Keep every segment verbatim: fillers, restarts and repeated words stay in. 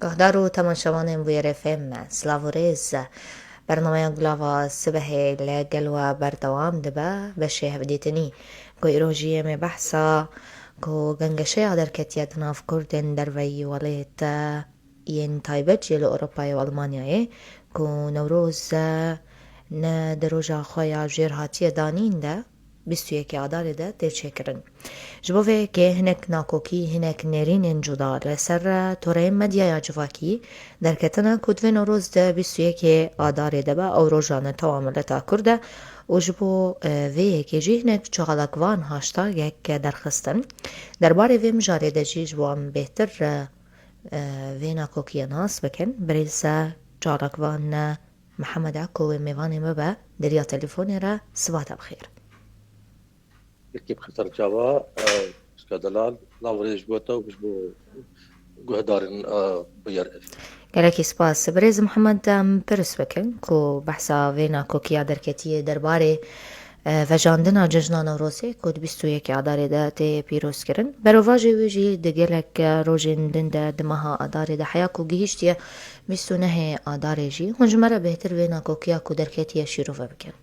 Guhdar û temaşevanên Bûyerê F M, silav û rêz. Bernameya Gulava Sibehê li gel we berdewam dibe. Beşê hevdîtinî ku îro jî em ê behsa ku gengeşeya derketiye di nav Kurdên derveyî welêt yên taybet jî li Ewropayê û Elmanyayê ku Newroz ne di roja xwe ya jêrhatiye danîn de bîst û yekê Adarê de tê çêkirin. Ji bo vê yekê hinek nakokî, hinek nêrînên cuda li ser toreyên medyaya civakî derketine ku di vê Newroz de bîst û yekê Adarê de be, ew roja netewa mileta Kurd e û ji bo, e, vê yekê jî hinek çalakvan hashtaggek derxistin. Derbarê vê mijarê de jî ji bo em bêhtir, e, e, vê nakokiyê nas bikin, birêz çalakvan, e, Mihemed e ku wê mêvanê me be di riya telefonê re. Siva te bi xêr. Yekê bi xêr ser çava, e, pişka delal, lav rê ji bo te û ji bo guhdarên, e, Bûyer F M. Gelekî spas. Birêz Mihemed, em pirs bikin ku behsa vê nakokiya derketiyê derbarê, e, vejandina cejna Newrozê ku di bîst û yekê Adarê de tê pîrozkirin. Berovajê wê jî di gelek, e, rojên din de di meha Adarê de heya ku gihîştiye bîst û nehê Adarê jî. Hûn ji me re bêhtir vê nakokiya ku derketiye şîrove bikin.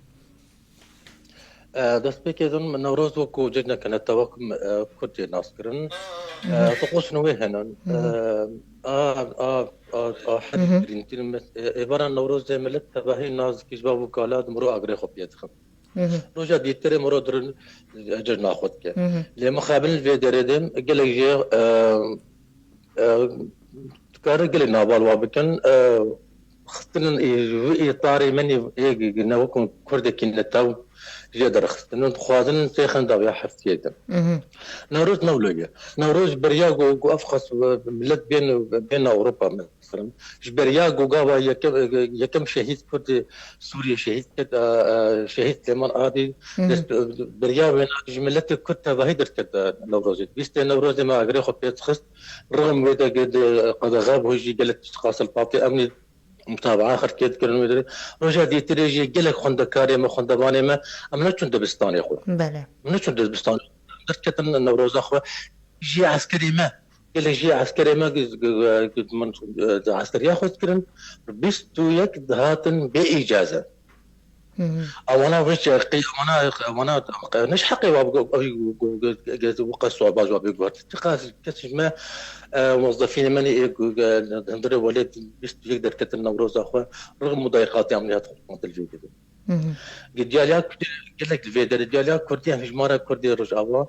E, destpêkê din Newroz wekî cejneke netewa ku, e, Kurd tê naskirin. E, Hı hı. Toqoşên wê hene. Hı hı. E, a, a, a, a, Hı hı. herî girîngtir me-, e, êvara Newrozê millet tevahî nas dike ji bav û kala di miro agirê xwe pê dixin. Hı hı. Roja dîtirê miro dirin, e, cejna xwe dike. Hı hı. Lê mixabin vê derê de gelek jê, e, e, dikarin gelek nava li wa bikin. E, xistinin ê, ji vî îtarê menî ê g-, g-, ne wekî Kurdekî netew jê derxistinin, dixwazin têxin dawiya heftiyê de. Mhm. Newroz ne wilo ye. Newroz beriya ku, ku ev xwest millet bên, bêne Ewropa, mesela. Ji beriya ku gava yekem, yekem şehîd Kurdê Sûriyê şehîd ket, e, e, şehîd Silêman Adî, Mhm. dest, beriya wêna ji miletê Kurd tevahî derket, e, Newrozê. Bîstê Newrozê me agirê xwe pê dixist. Rixm wê de qedexe bû jî gelek tişt xasil patê emnî mutabaa xelkê dikirin wê derê. Roja dîtirê jî gelek xwendekarê me, xwendevanê me, em neçûn dibistanê xwe. Belê. Em neçûn dibistanê xwe. Derketin Newroza xwe. Jî eskerê me, gelek jî eskerê me, min, e, eskeriya xwe dikirin. Bîst û yek dihatin bê îcaze. Hı hı. Ewana vê çi, qey-, ewana, ewana, ne ji heqê wa, wê qas sual baş wa bê guhert. Çiqas kes ji me, e, muwezefînê me nê, e, hundirê welêt bîst û yek derketin Newroza xwe, rixm û dayîqatê em nêhat xwe qantil vê dibin. Hı hı. Diyaliya Kurdî, gelek li vê derê, diyaliya Kurdî, hejmara Kurdê Rojava,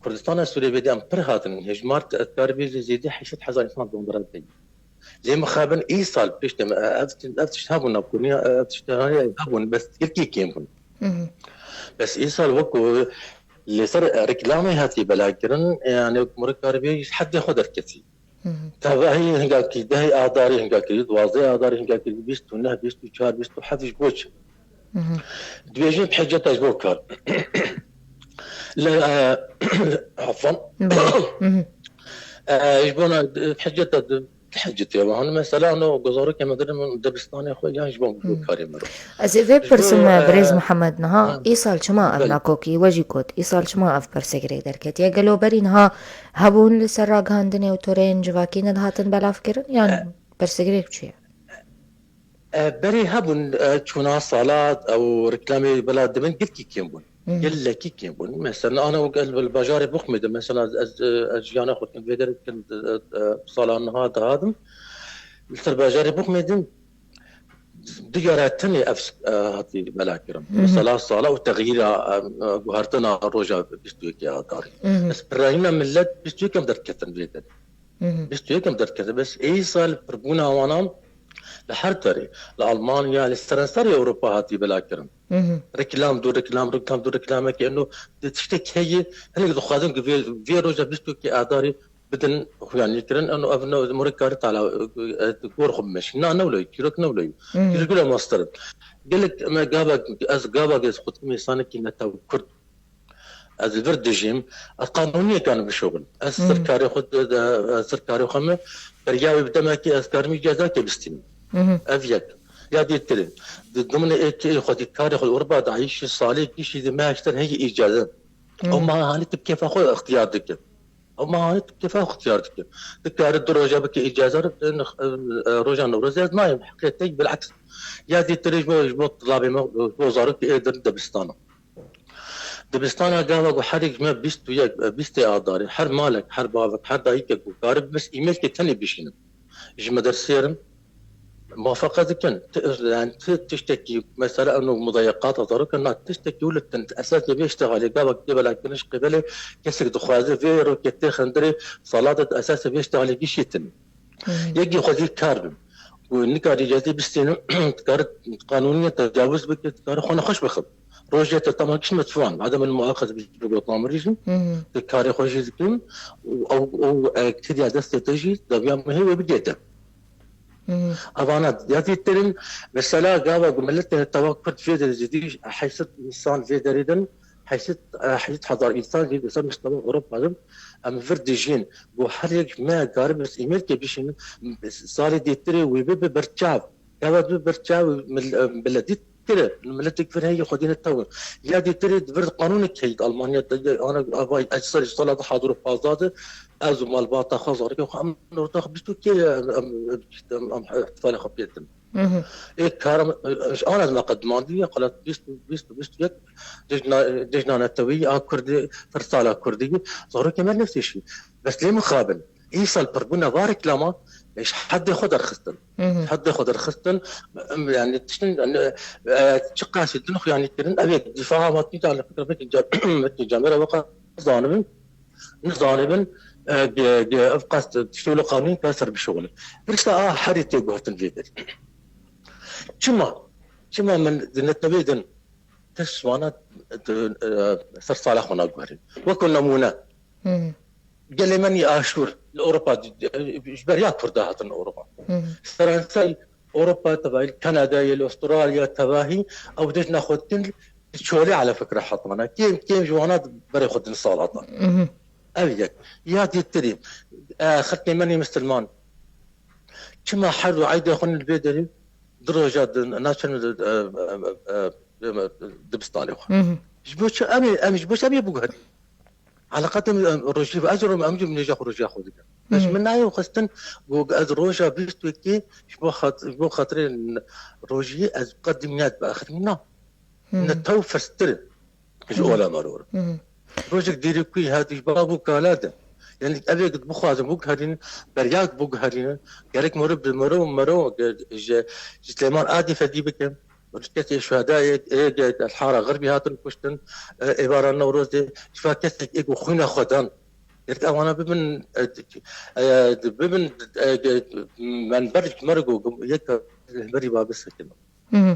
Kurdistana Sûriyê vê de em pir hatin. Hejmar, ez karibî zêdî heşt sed hezar însan dondera dibin. Lê mixabin îsal piştê me, ev, ev tişt hebûn, navkoniya, ev tişt hebûn, bes gelkî kêm bûn. Mhm. Bes îsal wekû li ser reklamê hatî belakirin, yani mirikaribê ji hedê xwe derketî. Mhm. Tevahî hingakî dehê adarî hingakî, duwazdehê adarî hingakî, bîst û neh, bîst û çar, bîst û heft ji bo çi? Mhm. Dibêjin hiceta ji bo kar. Li, e, afan. Belê. Mhm. E, ji bona, e, hiceta di, di hicetê ve. Hani mesela no gozarokê me dirin min dibistanê xwe yan ji bo, ji bo Hmm. karê me re. Ez ê vê Ji bo, pirsim, e, birêz Mihemed, niha ha. Îsal çima ev Belê. nakokî, we jî got, îsal çima ev pirsgirêk derketiye? Gelo berî niha hebûn li ser ragihandinê û toreyên civakî nedihatin belavkirin? Yan E, pirsgirêk çi ye? E, berê hebûn, e, çûna salat ew reklamê bila dibin gelkî kêm bûn. Hı hı. Gelekî kêm bûn. Mesela, ana wek ez li bajarê Buxmê de, mesela, ez, ez, ez jiyana xwe dikim, vê derê dikim, e, e, sala niha dihadim. Li ser bajarê Buxmê de du cara tenê ev, e, hatî bela kirin. Hı hı. Mesela, sala û texyîra, e, e, guhertina roja bîst û yekê Adarê. Hı hı. Ez pirayîna millet bîst û yek em derketin vê derê. Hı hı. Bîst û yek em derketin. Bes ê sal pirbûna wana li her derê, li Almanya, li seranserê Ewropa hatî belakirin. Hı hı. Reklam, du reklam, reklam, du reklamekê, eno di tiştek heye, hinek dixwazin ku vê, vê roja bîst û yekê Adarê bidin xuyanîkirin, eno ev ne, morê karî tala, e, gor xwe bimeşin. Na, ne wilo ye, çîrok ne wilo ye. Hı hı. Çîrok wilo master in. Gelek me gava, ez gava ez xwe dikim însanekî netew Kurd. Ez li vir dijîm, ez qanûniyê karim bişuxulim. Ez Hmm. sirkarê xwe de, de, ez sirkarê xwe me, beriya wê bi demekê ez karim îcazakê bistînim. Mhm. Ev yek. Ya dîtirê, di dimine ê kê xwe dî karê xwe Urba de ayî şî salê kişî di me heşter heye îcaze. Mhm. Ew ma hanî tu kêfa xwe ixtiyar dike. Ew mehanî tu kêfa xwe diyar dike. Tu karî du roja bike îcaza, e, e, roja Newrozê ez nayêm. Heqê te bileks. Ya dîtirî ji bo, ji bo tilabê me, ji bo zarokê ê dirin dibistana. Dibistana gava ku herî ji me bîst û yek, e, bîstê adarê, her malek, her bavek, her dayikek ku karibe bes îmêlkê tenê bişînin. Ji medersê re muwafeqe dikin. Ti, yani ti tiştekî, mesela eno mudayeqata zarokan, na tiştekî wilo din. Esasê vê îştixalê gava tê belakirin ji qêbelê kesek dixwaze vê rokê tê xindirê salate, esasê vê îştixalê gişîtin. Yekî xwezî kar bin. Ku nikarî îcazê bistêne, dikare qanûnî tecawuz bike, dikare xwe nexweş bixin. Rojê te tema kişt me çivan, madem min muaxez bi gotan mirî jî, tu karê xwe jî dikim, û ew, ew, e, kiriya destê te jî, dawiya min hê wê bidê te. Evana ya zîtirin, mesela gava ku milletê tewa Kurd vê derê zîdî heyşt sed însan vê derê din, heyşt sed, e, heyşt hezar însan jî disa min tewa Ewropa din, em vir dijîn, ku her yek me karibis îmêlkê bişînin, salê dîtirê wî bibe berçav. Gava bibe berçav, mil-, e, miletî kire, miletik vir heye xwedî ne tewin. Ya dîtirê vir qanûnek heye Almanya de, ana, ava, ez ser sala du hazar û pazdeh de, ez û malbata xwe, zarokê xwe, em ortax bîst û kê, em, em, em, em, ihtifalê xwe pê dikin. Ê karim, e, ji ana me qedimandî ye, xelat bîst, bîst, bîst û yek, cejna, cejna netewî a Kurdî, firsala Kurdî, zarokê me nefsêşî. Bes lê mixabin. Îsal pirbûna va reklama, e, ji heddê xwe derxistin. Ji heddê xwe derxistin, em, yani, tiştin, yani, e, çiqasî din xwe yani kirin, ev ê dîfa hamatî de li fikir vekî ca-, vekî camêra weka zanibin, nizanibin, e, ge-, ge-, ev qas tiştê wilo qanûnî ka ser bişuxulin. Pirsa a herî tê guhertin vê derî. Çima? Çima min di netewê din tişt vana, e, ser sala xwe naguherîn? Wekû nemûne, gelê me nî aşûr li Ewropa, e, ji beriya Kurda hatin Ewropa. Seranserî Ewropa tevahî, li Kanadayê, li Astralya tevahî, ew dêjna xwe dikin, di çolê ala fikra hatmana. Kêm, kêm ji wana berê xwe din sal hatan. Ev yek. Ya dîtirî, e, xelkê me nê misilman. Çima her du eydê xwe li vê derê du roja di, naçin, e, e, e, e, dibistanê xwe? Ji bo çi em ê, em ji bo çi em ê biguherin? Eleqet em, em rojî, ez rom em jî nêja xwe rojiya xwe dikim. Bes min nayê xwestin, got ez roja bîst û yekê ji bo xat-, ji bo xatirê rojiyê ez qedîm niyet bi axirî na. Ne tew firstir ji ola meror. Rojek dîrî kuî hat ji bav û kala de. Yani ev ê bixwazin biguherînin, beryak biguherînin. Gerek meriv bi meriv, meriv ji, ji Silêman Adî fedî bikin. Kesê şuhedayê, ê, ê, El Hara Xirbî hatin kuştin, e, êvara Newrozê, ji va kesek ê ku xwîna xwe dan. Gerek ewana bibin, e, e, bibin, e, e, menber ji me re ku yek hemberî ba bisekin.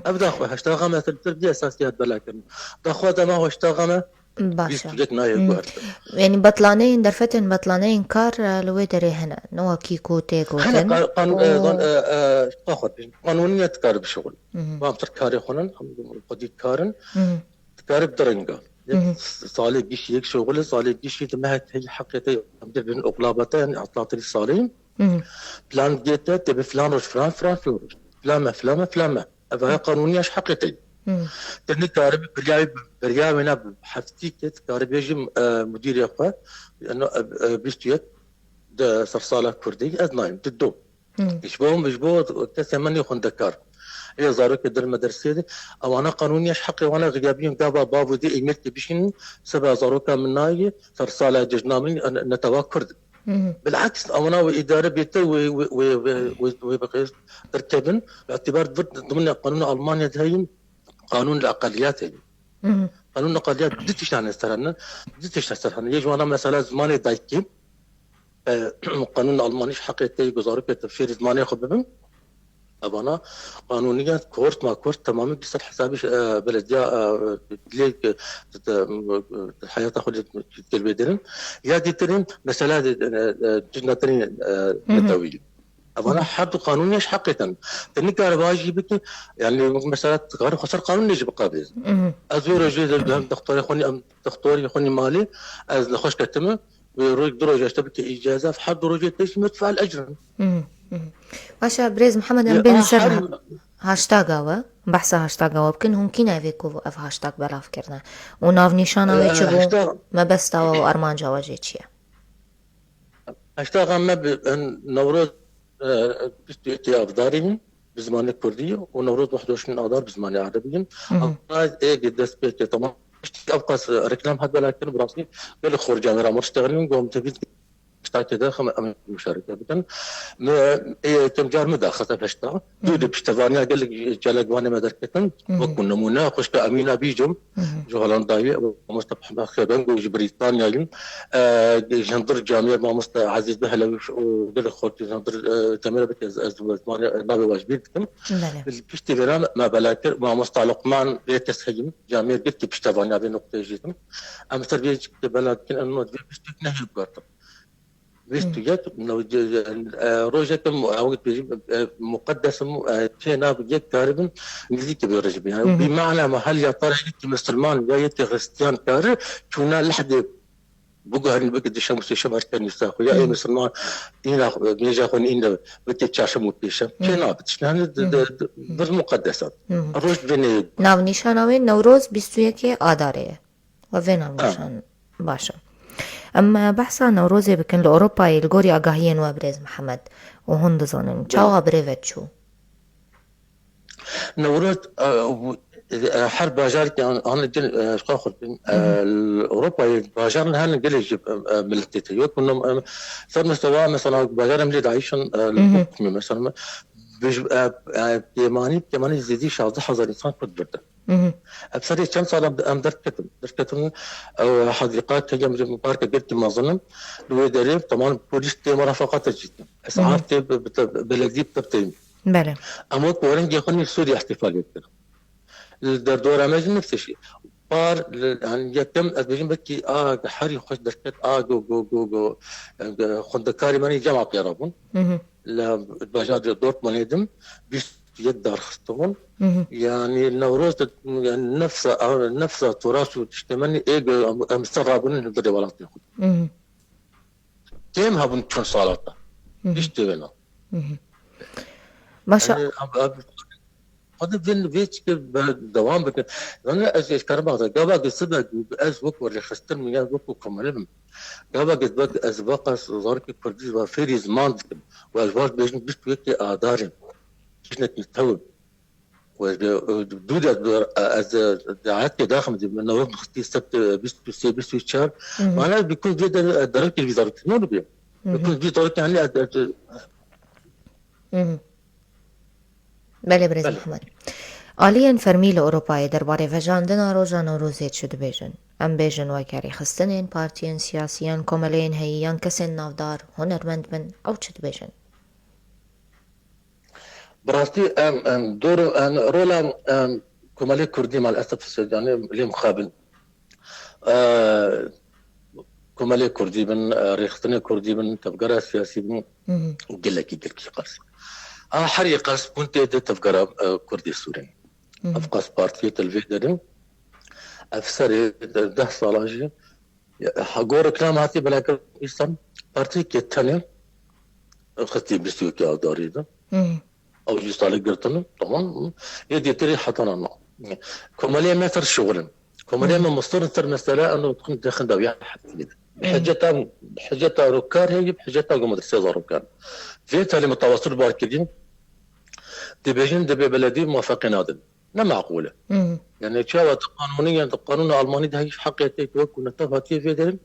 Ev daxwe heşta game ser, ser vî esasî hat belakirin. Daxwa dema heşta game Baş e. Bîst û yek nayê guhertin. Yanî betlaneyên, derfetên betlaneyên kar, e, li wê derê hene. Ne wekî ku tê gotin. Hene ka-, qan-, e, zan-, e, e, xwe xwe bîn. Qanûnî ne dikare bişuxul. Bam ser karê xwe nin, em xwedî dikarin. Dikare bi du renga. Yek salê gişî, yek şuxulê, salê gişî di mehek heyî heqê te em dê bin oqlaba te, yani atlatırî salê. Plan gê te, tê bi filan roj, filan, filan, filan roj. Filan me, filan me, filan me. Ev haya qanûniya ji heqê te ye. Te nikaribe beriya, beriya wêna bi heftî ket, karibê jî, e, mudîrê xwe, eno, e, e, bîst û yek di sersala Kurdî, ez nayêm, di do. Ji bo, ji bo kesê me nê xwendekar. Ê zarokê dir medersê de, ewana qanûniya ji heqê wana xiyabiyên gava bav û dê îmêlkê bişînin, seba zaroka min nayê, sersala cejna min, e, netewa Kurd. Bilaks, ewana wê îdare bêtir wê, wê, wê, wê, wê, wê bixêz derkevin, bi îtibar vir dimine qanûna Almanya de heyî, qanûn li eqeliyat heyî. Qanûn eqeliyat du tiştan ser hene, du tiştan ser hene. Yek ji wana mesela zimanê dayikê, e, qanûn Almanî ji heqê te zarokê te fêrî zimanê xwe bibin. Evana qanûniya kort ma kort temamî bi ser hesabî, e, belediya, e, dilê, e, heyata xwe lê têrbêdirin. Ya dîtirin mesela, e, e, cinatinê, e, netewî. Evana her du qanûniya ji heqê te ne. Te nikare va jî bike, yani mesela tu kare xwe ser qanûnê jî biqebêz. Ez wê rojê de hem dextorê xwe nî, em dextorê xwe nî malê, ez nexweş ketime. Wê roj, du roja işte bike îcaza, her du rojê te jî medfe'el ecrin. Baş e, birêz Mihemed, em Ya, bên ser her ha-, hashtaga we, behsa hashtaga we bikin, hûn kî navê ku ev hashtag belav kirine? Û navnîşana wê çi bû? Hashtaga Mebesta we û armanca we jê çi ye? Heşta me bi, Newroz, e, bîst û yekê Adarê yin, bi zimanê Kurdî û Newroz wehd û şîn Adar bi zimanê Erebî yin. Hı hı. Ev ê destpêkê, tamam. Piştî ev qas reklam hat belakirin, bi rastî gelek xorcamê re me ştexilin, gom tevîz piştakê de xem em muşareke bikin. Me, ê, yekem car me daxiste peşta. Hı hı. Dû de piştevaniya gelek çalakvanê me derketin. Hı hı. Wekû nimûne, xwişka Emîna Bîcim, hı hı, ji Holandayê, mamoste Mehmet Xêbeng û ji Brîtanyayê, e, ji hundir camiyê mamoste Ezîz Behlewîş û gelek xortî ji hundir, e, camiyê bike ez, ez, ez navê we ji bîr dikim. Belê. Piştî vêra me bela kir, mamoste Luqman, vê kes heyî, camiyê girtî piştevaniya vê nuqteyê jî dikim. Em ser vê bela dikin, em vê bîst û yek nehê guhertin. Bîst û yek, e, rojeke mu-, ew dibêjin, e, muqeddes im, e, têna yek karibin nêzîkî vê rojê bin. Yani, hı hı, bi mana me hel ya tara yekî misilman ya yekî Hristiyan kari çûna lehdê biguherîn, bike dişem û sêşem her kar nîsa xwe. Ya ê, hı, misilman îna xwe, nêja xwe nîne bike çarşem û pêşem. Hı hı. Têna bi tişt. Yani, de, de, hı hı, de, bir muqeddes e. Hı hı. Roj vê neyê. Navnîşana wê Newroz bîst û yekê Adarê ye. We vê navnîşan baş e. Em, e, behsa Newrozê bikin li Ewropayê li gorî agahiyên we birêz Mihemed û hûn dizanin. Belê. Çawa birêve çû? Newroz, e, e, her bajarekî an, an, e, ji xwe xurt bin, e, hı hı, li Ewropayê bajarin hene gelê jî, e, e, miletê te. Yok, hûn, e, ser mesela, mesela bajarê em lê dayîşin, e, li, hı hı, Bochumê mesela, bi, e, e, pêmanî, pêmanî zêdî şazdeh hezar însan Kurd birdi. Mhm. Ev serê çend sal em, em derketin. Derketin, ew hedîqat heye, em parka girtî mezin in. Li wê derê, tamam, polîs tê murafaqata jî dikin. Esaf, mhm, tê bi, bi, bi, belediyê bi tê. Belê. Em wek werengê xwe nî Sûriye îhtîfalê dikin. Li derdora me jî nifs e jî. Par, li, yani yekem, ez bêjim belkî a herî xweş derket, a go, go, go, go, e, xwendekarê me nî cem apê re bûn. Mhm. Li bajarê Dortmundê dim, bîst û yek dar xistibûn. Mhm. Yani Newroz de, yani nefsa, nefsa turas û tiştê me nî ê em, em ser rabûnin li dilê welatê xwe. Mhm. Kêm hebûn çend sala te. Mhm. Piştî wêna. Mhm. Baş e. Yani, ab, ab, Xwedê vê, vê çikê be, dewam bikin. Yani ez, ez karim axda, gava ki sibe, ez wek rêxistin min ya wek komele bim. Gava ki be, ez veqas zarokê Kurdî ve fêrî ziman dikim. Ve ez vat bêjin bîst û yekê Adarê. Tiştek min tew. Ve, e, dû de, e, ez, e, daetê daxim di, min newê xistî sebt, e, bîst û sê, bîst û çar. Mhm. Mana bi ku vê de, e, derek vî zarokê ne bi. Mhm. Bi ku vî zarokê hani, e, e, Mhm. Belê, birêz Belê. Mihemed. Aliyên fermî li Ewropayê derbarê vejandina roja Newrozê çi dibêjin? Em bêjin weke rêxistinên partiyên siyasî yan komeleyên heyî yan kesên navdar, hunermend bin, ew çi dibêjin? Bi rastî em, em, dor, em, rola, em, komelê Kurdî malesef, yani lê mixabin. E, komelê Kurdî bin, e, rêxistinê Kurdî bin, tevgera siyasî bin, Hı hı. gelekî, gelekî qers. A herî qers bûn tê de tevgera, e, Kurdê Sûrî. Hı hı. Ev qas partiyê te li vê derin. Ev serê de deh sala jî, ya, ha, gor reklam hatî belakirin, îsan partiyekê tenê xistî bîst û yekê Adarî de. Hı hı. Ew jî salê girtin, tamam. Yê dîtirî hetana na. Komelê me ser şixulin. Komelê me, hı, mistirin ser mesela, em dixin dexin dawiya hetî. Hı. Hiceta, hiceta rokar heye, hiceta ku medresê zarokan. Vê talê mutawasil bar kirîn, dibêjin dibê beledî muwafeqê nadin. Ne maqûl e. Hı. Yani çawa tu qanûnê, yani tu qanûna Almanî de heyî heqê te wek ku netev hatiye vê derin,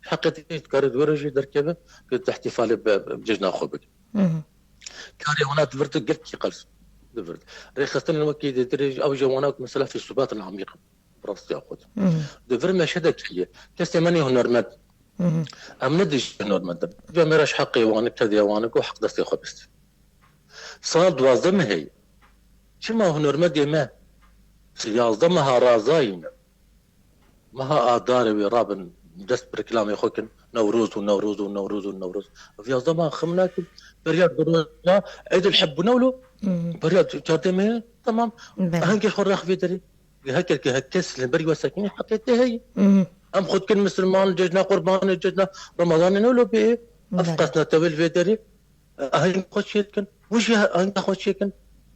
heqê te dikare di were jî derkeve, ku tu îhtîfalê bi, bi cejna xwe bike. Hı hı. Karê wana di vir de gelkî qels di vir de. Rêxistinên wekî di dirê ew jî wana mesela fî subatin amîq in. Bi rastiya xwe de. Hı hı. Di vir meşedek heye. Kesê me nê hunermend. Hı hı. Em ne dijî hunermend in. Ve me re ji heqê wan, kediya wan, ku heq destê xwe bist. Sal duwazdeh me heye. Çima hunermendê me yazdeh meha razayî ne? Meha Adarê wê rabin, dest bi reklamê xwe kin, Newroz û Newroz û Newroz û Newroz. Ev yazdeh meha xem nakin, beriya du roja Eid el-Heb bûne wilo, hı, beriya çardeh mehê, temam. Belê. Hingê xwe rex vê derê. Her kes, her kes li ber wê sekinî heqê te heye. Hı. Em xwe dikin misilman, cejna Qurbanê, cejna Remezanê ne wilo bê. Ev, belê, qas netewê li vê derê. Aheng xwe çê dikin. Wî jî aheng xwe çê dikin.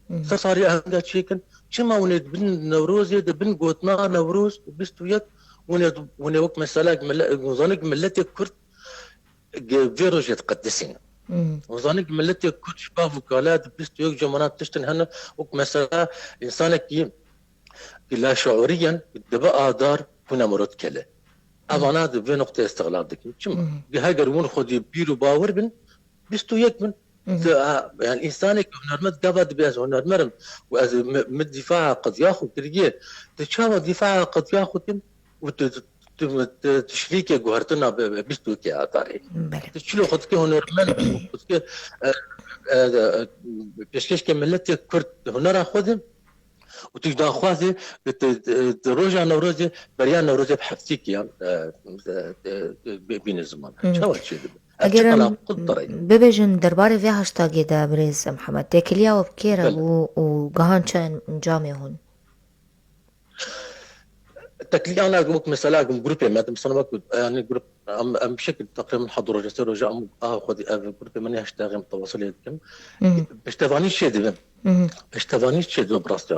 Mhm. Ser sarî ahenga çê dikin. Çima hûn ê di bin Newrozê, di bin gotina Newroz bîst û yek, hûn ê, hûn ê wek mesela mile-, hûn zanin ku miletê Kurd, vê rojê diqedisînin. Hûn zanîn ku miletê Kurd ji bav û kala di bîst û yek cemanan tiştin hene, wek mesela însanekî ki laşuuriyen dibe adar ku Nemrod kele. Evana di vê noqtê îstixlal dikin. Çima? Heger hûn xwedî bîr û bawer bin, bîst û yek bin. Di, a, yani însanekî hunermend gava dibe ez hunermend im û ez mi, mi dîfaa qediya xwe kiriye. Tu çawa dîfaa qediya xwe kin û tu, tu, tu, tu şirîkê guhertina bi, bi bîst û yekê Adarê? Belê. Tu çilo xwe dike hunermend û xwe dike, e, e, e, pêşkêşkê miletê Kurd di hunera xwe de û tu daxwazê di, di, di roja Newrozê beriya Newrozê bi heftî kiyan, e, e, e, bî-, bîne ziman. Çawa çêdibe? Ev çi qala qut direyne? Bibêjin derbarê vê hashtagê de birêz Mihemed, têkiliya we bi kê re bû û gihan çi encamê hûn? Teklî ana wek mesela gum grûpê me, mesela wek, yani, grûp, em, em bi şekil teqrîben heft roje, sê roje em a xwedî ev grûpê me nê heşt deqê em tewasilê dikim. Piştevanî çê dibin. Piştevanî çê dibin bi rastî.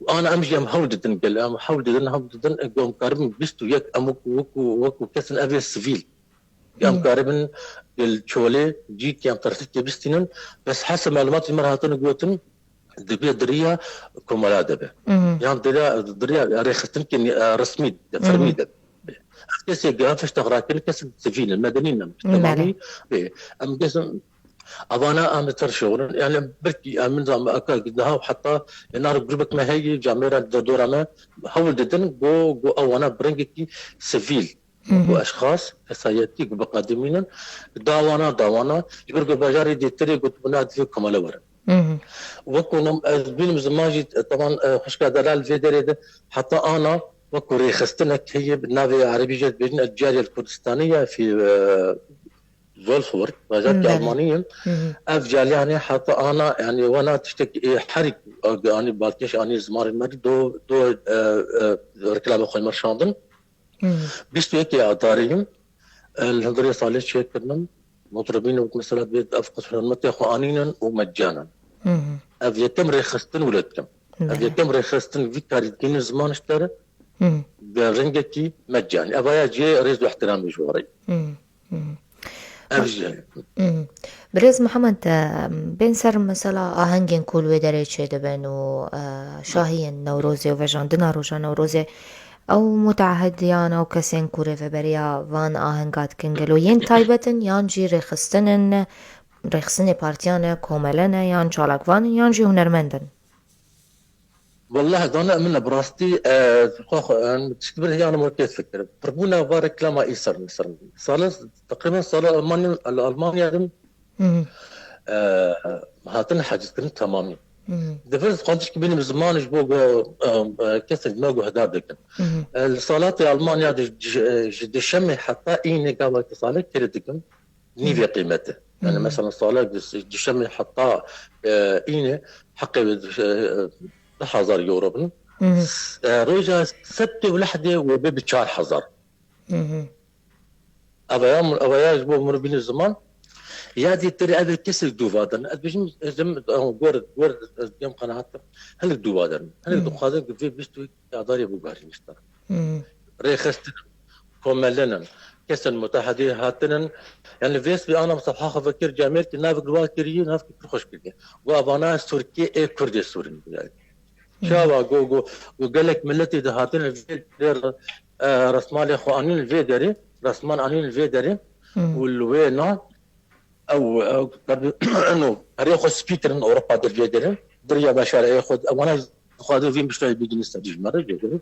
Û ana em jî em hewl didin gel, em hewl didin, hewl didin, e, em karibin bîst û yek em wekû, wekû, wekû kesên evê sivîl. Em karibin gel çolê, cî ki em terfikê bistînin, bes hesa malumatê me re hatine gotin, Divê di riya komela de be. Yan di riya, di riya rêxistinkê, e, resmî de, fermî de be. Ev kesê giha piştexrakirin kesên sivîl in, medenî ne, temamî bê. Em kesin evana em li ser şixulin. Yani belkî em min zam aka daha heta nar grubek me heye, camêra de dora me hewl didin, go, go ewana bi rengekî sivîl. Ku eşxas, kesayetî ku biqedimînin, dawana, dawana, ji ber ku bajarê dêtirê gotibûna divê komele werin. Wek ku nam-, ez bînim ziman jî, e, teban, e, xwişka delal vê derê de, heta ana, wek ku rêxistinek heye, bi navê erebî jê dibêjin, El Cariye El Kurdistanî ya fî, e, Wolfsburg, bajarkî Belê. Almanî ye. Ev caliyanê heta ana, yani wana tiştek, e, herî, e, anî balkêş anî zimanê me do, do, e, e, reklama xwe merşandin. Bîst û yekê Adarê, e, li hundirê salê çêkirinin, mutribîn wek mesela dibê ev qis hurmetê xwe anînin û meccanen. Ev yekem rêxistin wilo dikim. Ev Belê. Yekem rêxistin vî karî dikînin ziman ji te re, bi rengekî meccanî. Ev aya cihê rêz û ihtiramê ji we re. Ev jî. Birêz Mihemed, e, bên ser mesela ahengên ku li wê derê çêdibin û, e, şahiyên Newrozê û vejandina roja Newrozê, ew mutehediyan, ew kesên ku rêveberiya van ahenga dikin, gelo yên taybet in, yan jî rêxistin in, rêxistinê partiyan e, komele ne, yan çalakvan in, yan jî hunermend in? Welleh, dana min e bi rastî, e, xwe, xwe, em, tişt bir heyana min kêt fikir. Pirbûna va reklama îsar, misal. Sala, teqrîben sala Almanya, Al-, Almanya dim, e, hatin hecizkirin temamî. Divir xwendişkî bînim ziman ji bo go, e, e, kesek me guhdar dikin. E, li salatê Almanya de ji, ji, ji dişemê heta înê gava ki salê kirê dikim. Nîvê qîmeti. Yani mesela salek di, dişemê heta, e, înê heqê wê, e, du hezar euro bin. E, roja sebtê û lehdê wê bê bi çar hezar. Ev ya, ev ya ji bo mirovînê ziman. Ya dîtir ev ê kesek dûva din. Ez bijim, ez em, gor, gor, ez diyem qenaat kim. Hinek dûva din. Hinek dixwazin ki vê bîst û yek Adarê biguherîn işte. Rêxistin, komelin in, kesên mutehedî hatinin. Yani vê sibê ana sefha xwe vekir camêrkî navek li wa kiriye, navekî pir xweş kiriye. Wa vana Sûrkê ê Kurdê Sûrin. Yani. Çawa go, go, go gelek miletê de hatinin vê, vê, e, resmalê xwe anîn vê derê, resman anîn vê derê û li wê na ew, ew, eno, herê xwe spî kirin Ewropa de vê derê. Diriya beşar ê xwe, ewana xwe de vî miştayê bigînin ser dijmare, jê.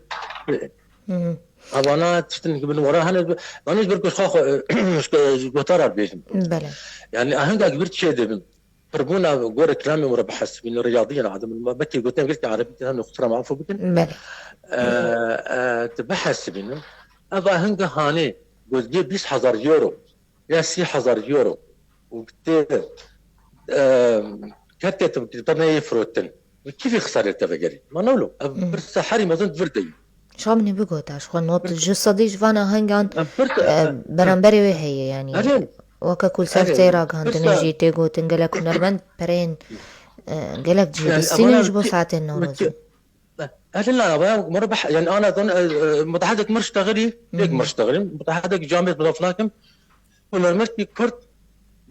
Hı hı. Evana tiştin ki bin wara hene, yani ji ber ku xwe, xwe, ji gotara bêjim. Belê. Yani ahenga ki bir çê dibin. Pirbûna gore kilamê min re bihesibînin, riyadiyen adim, belkî gotin gelkî erebî, hene xwe re mafû bikin. Belê. E, e, tu bihesibînin. Ev ahenga hanê, gotgê bîst hezar euro. Ya sî hezar euro û tê, e, kertê te bi te neyê firotin. Bi kîvî xisarê te vegerî. Ma ne wilo? Ev pirsa herî mezin di vir de ye. Şa minî bigota, ji xwe not ji sedî ji van ahengan, Ev pirsa, e, ev, beramberê wê heye, yanî. Erê. Weke ku li ser Erê, tê ragihandinê pirsa jî tê gotin, gelek hunermend pereyên, e, gelek cihê Yani, distînin evana ji bo ki-, saetên Newrozê. ki-, Erê la, evana murabih, yani, ana zan, e, e, mutehedek mir ştexilî, pêk mir ştexilî, mutehedek camêrd bilaf nakim. Hunermendkî Kurd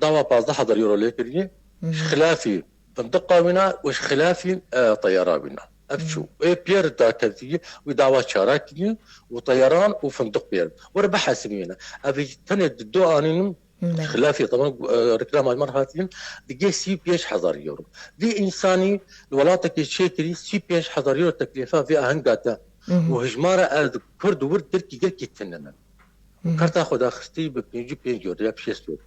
dawa pazdeh hezar euro lê kiriye, ji xilafî findiqa wîna û ji xilafî, e, teyara wîna. Ev çû. Ê pêr dakevtî wî dawa çara kiriye û teyaran û findiq pêr. Were bihesibîne. Ev tenê di do anînim, xilafî, teban, e, reklama ji me re hatiye, digê sî û pênc hezar euro. Vî însanî li welatekê çêkirî sî û pênc hezar euro teklîfa vê ahenga te. Û hijmara ez Kurd û wir girkî, girkî tune ne. Karta xwe daxistî bi pêncî pênc euro ya bi şêst euro.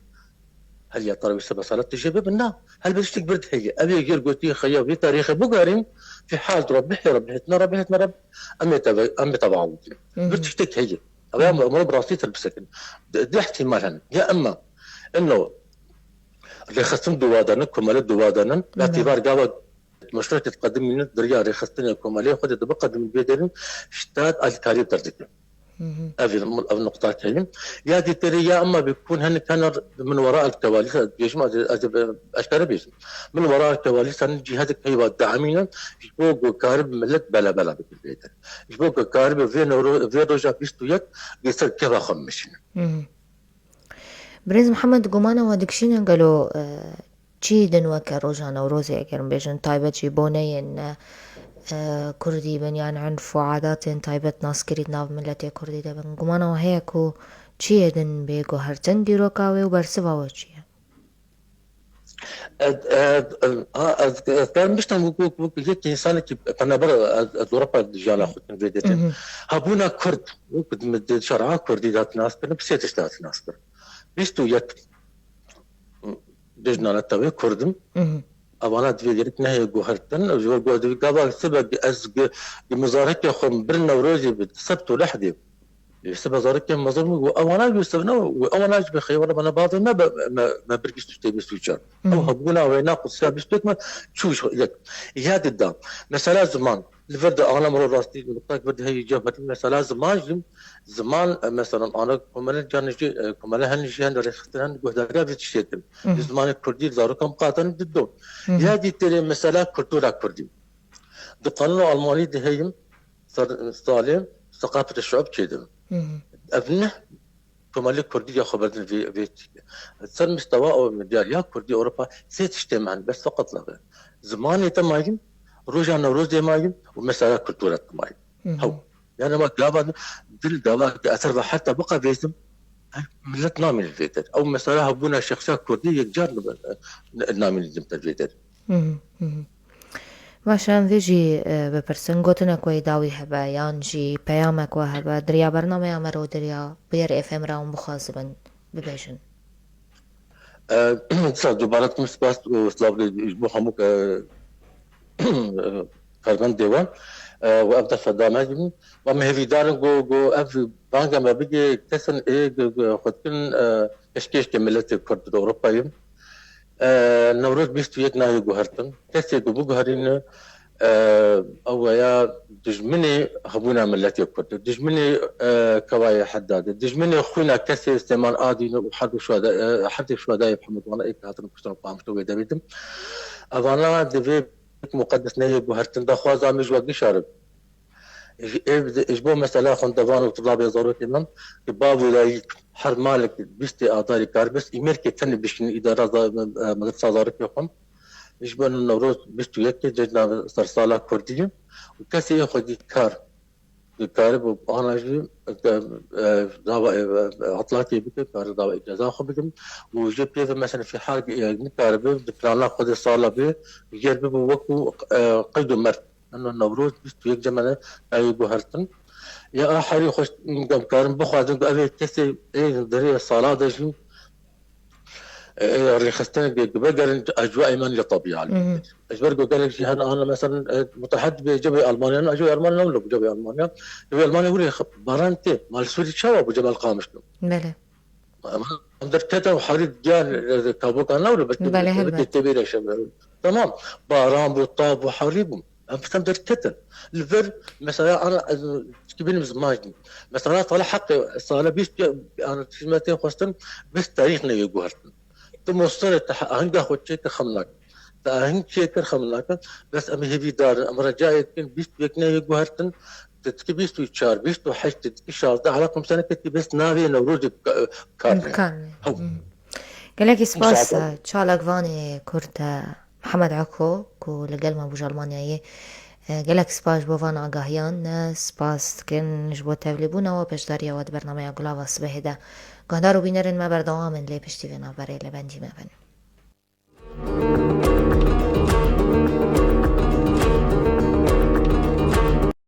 Heliya tara wî seba salat tije bibin na. Helbet tiştek bir heye. Ev yek jêr gotî xeya vê tarîxê bigarîn. Fi hal rabihê, rabihêt ne, rabihêt ne, rab-, em ê teve-, em ê teva bikin. Bir tiştek heye. Ev ya emre bi rastî tir bisekin. Di, di ihtimal hene. Ya emma, ino, rêxistin duwa danin, komele duwa danin. Ya tîvar gava مشروعك تقدمينه دريا ريخستني كومالي خدي دبقة من بيدرين شتات الكاري بتردكي. Ev, ev nuqta heye. Ya dîterê ya emma bi kun hinek hene min wera el kevalîsa, bêjim ez, ez eşkere bêjim. Min wera el kevalîsa cîhedek heyva damîne, ji bo ku karib millet bela bela bikin bêtir. Ji bo ku karib vê newro-, vê roja bîst û yek, gêser keva xwe mişîne. Birêz Mihemed, gumana we dikişîne gelo, e, çi din weke roja Newrozê, eger em bêjin, taybet jî boneyên, e, Kurdî bin, yan enf û adatên taybet naskirî di nav miletê Kurdî de bin? Gumana we heye ku çiyê din bê guhertin dîroka wê û bersiva we çi ye? Ez, ez, ez, ha, ez, ez karim biştem wek, wek, wek yek însanekî penaber ez, ez Ewropa jiyana xwe dikim vê dêtê. Hebûna Kurd, wek di, di şer'a Kurdî de hat naskirin, bi sê tişt hat naskirin. Bîst û yek dijnane tevê Kurd in. Evana divê gerek nehê guhertin. Ji ber ku divê gava sibe ez gi, gi mizarekê xwe bir Newrozê bi sebt û lehdê. Sibe zarokên mezin û ewana jî sibne û ewana jî bi xeywana bana bazê me, me, me bir gişt tê bîst û çar. Ew hebûna wêna qudsiya bîst û yek me çû ji yek. Ya dida. Mesela ziman. Li vir de ana miro rastî mutlak vir de heyî cevherî. Mesela ziman jî, ziman, e, mesela ana komele canê jî, e, komele hen jî hen rêxistin hen guhdariya vê tiştê kin. Bi zimanê kurdî zarokan qatan dido. Ya dîterê mesela kultura kurdî. Di qanûna Almanî de heyî ser salê seqafetê şuub çêdibin. Ev ne komelê kurdî ya xwe berdin vê, vê tiştê. Ser mistewa ew midyar ya kurdî Ewropa sê tiştê me hene, bes feqet leve. Zimanê te mayîn, roja Newrozê mayîn û mesela kultura te mayîn. Hew. Yani ma gava dil gava ki eser ve heta biqevêzim, millet namîne vê der. Ew mesela hebûna şexsiya kurdî yekcar namîne dim te vê der. Baş, em vê jî, e, bipirsin, gotinek we dawî hebe, yan jî peyamek we hebe, diriya bernameya me re û diriya Bûyer F M re hûn bixwazibin bibêjin? E, dîsa dubare dikim spas û silav ji bo hemû, e, karmendê we, e, û ev dersa dame jî. Em hêvîdar in ku, ku ev banga me bigê kesên ê ku, ku xwe dikin, e, pêşkêşkê miletê Kurd di Ewropayê. E, Newroz bîst û yek nayê guhertin. Kesê ku biguherîne, e, ew ya dijminê hebûna miletê Kurd e. Dijminê, e, Kevayê Hedad e. Dijminê xwîna kesê Sêman Adîn e û her du şuhada, e, her du şuhadayê Hemedwana ê ke hatin kuştin û qamiştin wê demê din. Evana divê muqedes neyê guhertin. Daxwaza min ji we gişa re. Ji, ê, ji bo mesela xwendevan û tulabê zarokê min, ki bav û dayik her malek bîstê adarî karibis, îmêrkê tenê bişînin îdara za-, e, medresa zarokê xwe. Ji bo Newroz bîst û yekê cejna sersala Kurdî ye û kesê yê xwedî kar, ki karibû ana jî, e, e, dava, e, e, hetlakê bike, kare dava îcaza xwe bikin û jê pê ve mesela fîhal, e, nikaribe di plana xwe de sala bê, jêr bibe wekû, e, qeyd û mert. Eno Newroz bîst û yek cemene nayê guhertin. Ya a herî xweş em karin bixwazin ku ev ê kesê ê derê sala de jî, ê, ê rêxistinê bi, bi vegerin ecwa îman li tebîa li. Ji ber ku gelek jî hene ana mesela, e, mutehid bi cevê Almanya, ecwa Almanya ne wilo cevê Almanya. Cevê Almanya wilo baran tê. Mal Sûrî çawa bû cem el qamiştin? Belê. Em, em derketin û herî diyan, e, kabokan newre, belkî, belê, belkî helbet. Tê bêre şem. Tamam. Baran bû, tav bû, herî bû. Em, em derketin. Li vir, mesela, ana, ez, çikî bînim ziman jî. Mesela, sala heqê, sala bîst, ana, hizmetê xwestin, bîst tarîx neyê guhertin. Tu mostere te ahenga xwe çêkir xem nakin. Te aheng çêkir xem nakin. Bes em hêvîdar in, em recayê dikin, bîst û yek neyê guhertin. Tetkî bîst û çar, bîst û heşt, tetkî şazdeh, hela komsene ketî bes navê Newrozê bi ka-, kar ne. Kar ne. Hew. Hmm. Gelekî spas Müsaade. Çalakvanê Kurt e, Mihemed Eko ku li gel me bû ji Almanyayê. E, gelek spas ji bo van agahiyan, e, spas dikin ji bo tevlîbûna we, beşdariya we di bernameya Gulava Sibehê de. Guhdar û bînerên me berdewam in lê piştî vê navberê li bendî me bin.